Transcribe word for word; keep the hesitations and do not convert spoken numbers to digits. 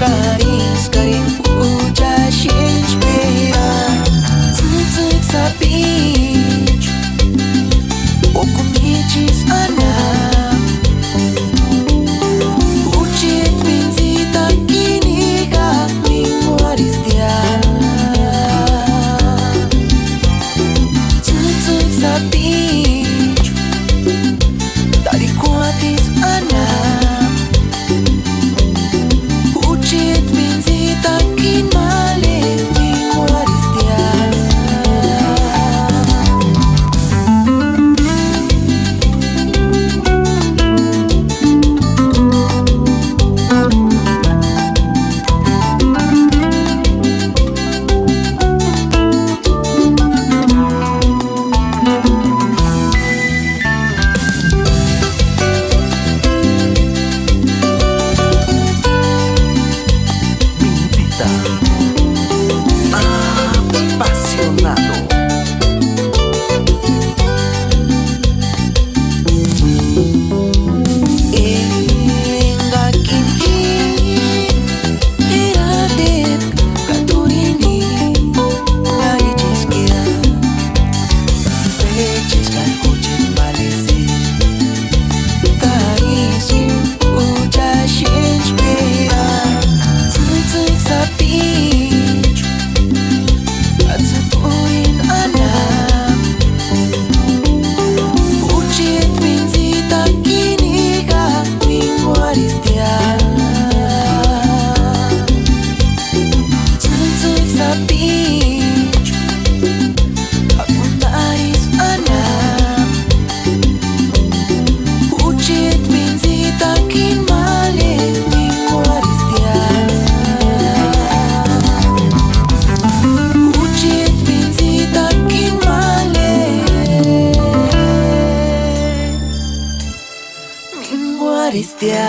Kariskari jucha xínchpera, tsïtsïki sapichu, ukunhichisi anapu, jucheti mintsitakini ja minguaristia. Tsïtsïki sapichu, tarikuatisï anapu, jucheti mintsitakini ma le minguaristia. Mintsita apasionado. Enga k'inki, erate, katurini, aichiskia, tsïpecheskia jucheti malesi. Kariskari jucha xínchpera, tsïtsïki sapichu, atsïkurini anapu, jucheti mintsitakini ja minguaristia. Tsïtsïki sapichu, apuntarisï anapu, jucheti mintsitakini ma le minguaristia. Jucheti mintsitakini ma le minguaristia.